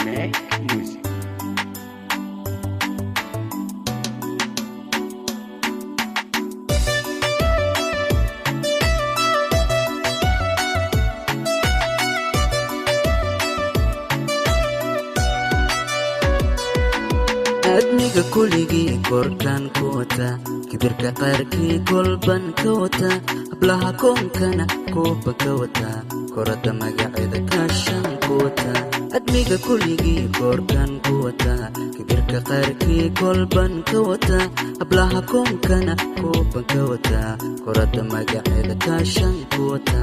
Make music. Admiga kuligii korkaan ku wata, kibirka qaarkii kolban ka wata, hablaha koonkana kooba ka wata, korada magaceeda kaashan ku wata. Admiga kuligii korkaan ku wata, kibirka qaarkii kolban ka wata, hablaha koonkana kooba ka wata, korada magaceeda kaashan ku wata.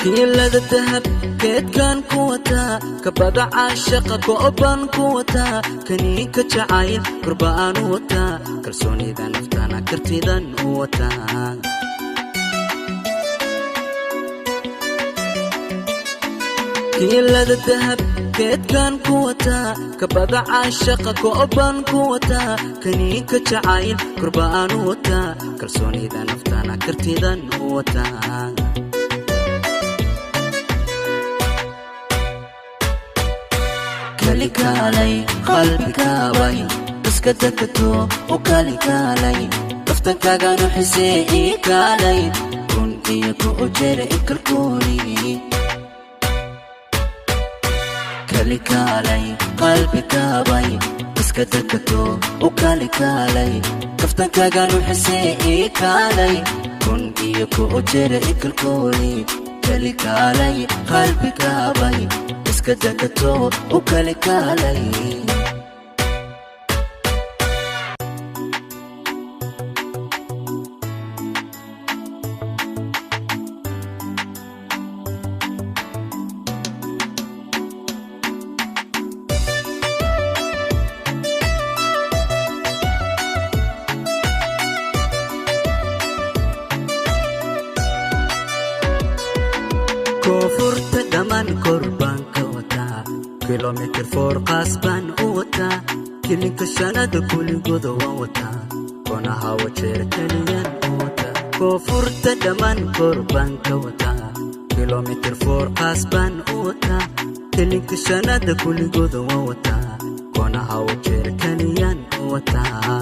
Kiilada dahab keedkaan ku wataa, kabada caashaqa ko'baan ku wataa, kaniinka jacayl korba'aan u wataa, kalsoonida naftana kartidan u wataa. Kiilada dahab keedkaan ku wataa, kabada caashaqa ko'baan ku wataa, kaniinka jacayl korba'aan u wataa, kalsoonida naftana kartidan u wataa. Kalikaalay qalbikaabay iska dakato u kalikaalay, kaftankaaganu xisee ii kaalay, kun iyo ku ujere ikalkooni. Kalikaalay qalbikaabay iska dakato u kalikaalay, kaftankaaganu xisee ii kaalay, kun iyo ku ujere ikalkooni. Kalikaalay qalbikaabay iska dakato u kalikaalay. Koonfurta dhammaan kor baan ka wataa, kilomitir foorqaas baan u wataa, kilinka shanada kuligooda waan wataa, konaha wajeer keliyan u wataa. Koonfurta dhammaan kor baan ka wataa, kilomitir foorqaas baan u wataa, kilinka shanada kuligooda waan wataa, konaha wajeer keliyan u wataa.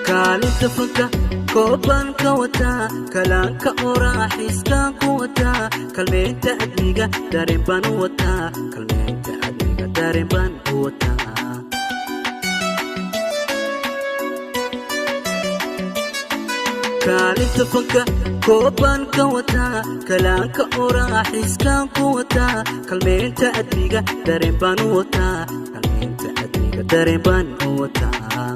Kaalinta fanka koobaan ka wataa, kalaanka oraa xiiskaan ku wataa, kalmeynta admiga dareen baan u wataa, kalmeynta admiga dareen baan u wataa. Kaalinta fanka koobaan ka wataa, kalaanka oraa xiiskaan ku wataa, kalmeynta admiga dareen baan u wataa, kalmeynta admiga dareen baan u wataa.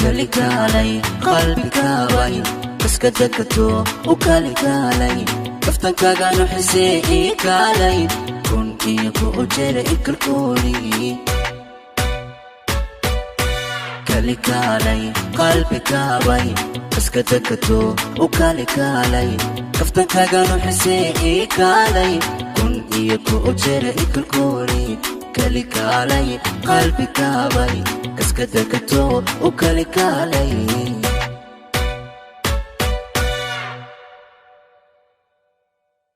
Kalikaalay qalbikaabay iska dakato u kalikaalay, kaftankaaganu xisee ii kaalay, kun iyo ku ujere ikalkooni. Kalikaalay qalbikaabay iska dakato u kalikaalay, kaftankaaganu xisee ii kaalay, kun iyo ku ujere ikalkooni. Kalikaalay qalbikaabay iska dakato u kalikaalay.